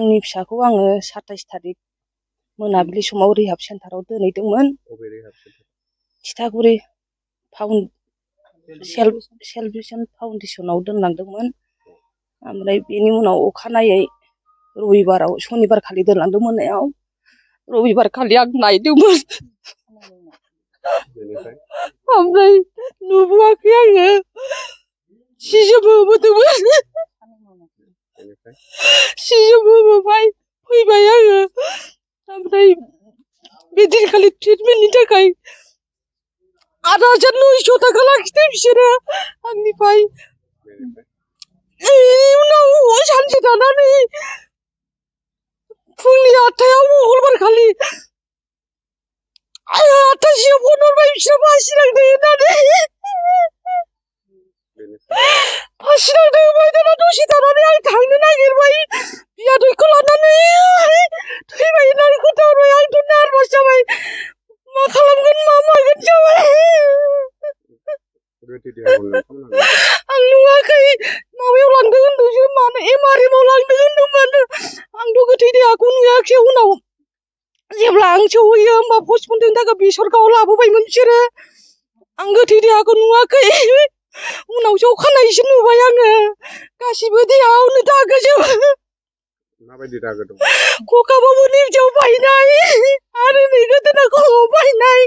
आंनि फिसाखौ आङो 27 थारिख मोनाबिलि समाव रिहाब सेन्टाराव दोनहैदोंमोन। थिथागुरि सेल्फ फाउन्डेसनाव दोनलांदोंमोन। ओमफ्राय बेनि उनाव अखानायै रबिबाराव सनिबारखालि दोनलांदों मोनायाव। रबिबारखालि आं नायदोंमोन। ओमफ्राय नुबोआखै आङो। सि जोम होबोदोंमोन। सि जोम होबोबाय फैबाय आङो। ओमफ्राय बे दिनखालि ट्रिटमेन्टनि थाखाय 8,900 थाखा लाखिदों बिसोरो आंनिफ्राय। बेनि उनाव सानसे थानानै फुंनि 8टायाव मंगलबारखालि 8टासोआव फन हरबाय बिसोरो फासि नांदों होननानै। फासि नांदों होनबाय दाना दसे थानानै आं थांनो नागिरबाय बियादैखौ लानानै थैबाय होननानै खोन्थाहरबाय। आंथ' नार्भास जाबाय। मा खालामगोन मा मागोन जाबाय। आं नुवाखै माबायाव लांदों होनदोंसो मानो MRM आव लांदों होनदोंमोन। आंथ' गोथै देहाखौ नुवाखै। उनाव जेब्ला आं सहैयो होमबा पस्टमर्टेमनि थाखाय बेसरगावआव लाबोबायमोन बिसोरो। आं गोथै देहाखौ नुवाखै। उनावसो अखानायैसो नुबाय आङो। गासिबो देहायावनो दागोजोब। माबायदि दागो दं? खखाबाबो बिदियाव बायनाय आरो नै गोदोना खर'आव बायनाय।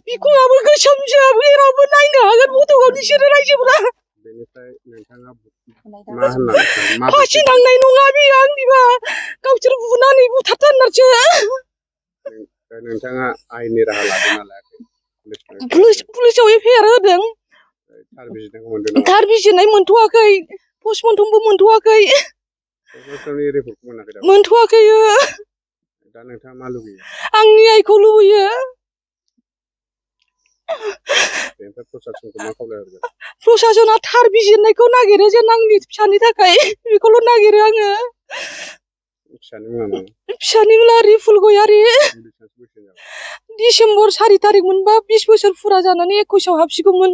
बिखुङाबो गोसोमसो जेरावबो नायनो हागोन फट'आव बिसोरो रायजोफोरा। बेनिफ्राय नोंथाङा मा होननानै सानो? फासि नांनाय नङा बियो आंनिबा गावसोर बुनानै बुथारथारनारसो। नोंथाङा आयेननि राहा लादोंना लायाखै? पुलिसाव FIR होदों। थार बिजिरनाय मोनथ'वाखै। पस्टमर्टेमबो मोनथ'वाखै। मोनथ'वाखै। दा नोंथाङा मा लुबैयो? आं न्यायखौ लुबैयो। प्रसासनखौ मा खावलायहरगोन? प्रसासना थार बिजिरनायखौ नागिरो जेन आंनि फिसानि थाखाय बेखौल' नागिरो आङो। फिसानि मुङा मा? फिसानि मुङा रिफुल गयारि। डिसेम्बर 4 थारिख मोनबा 20 बोसोर फुरा जानानै 21आव हाबसिगौमोन।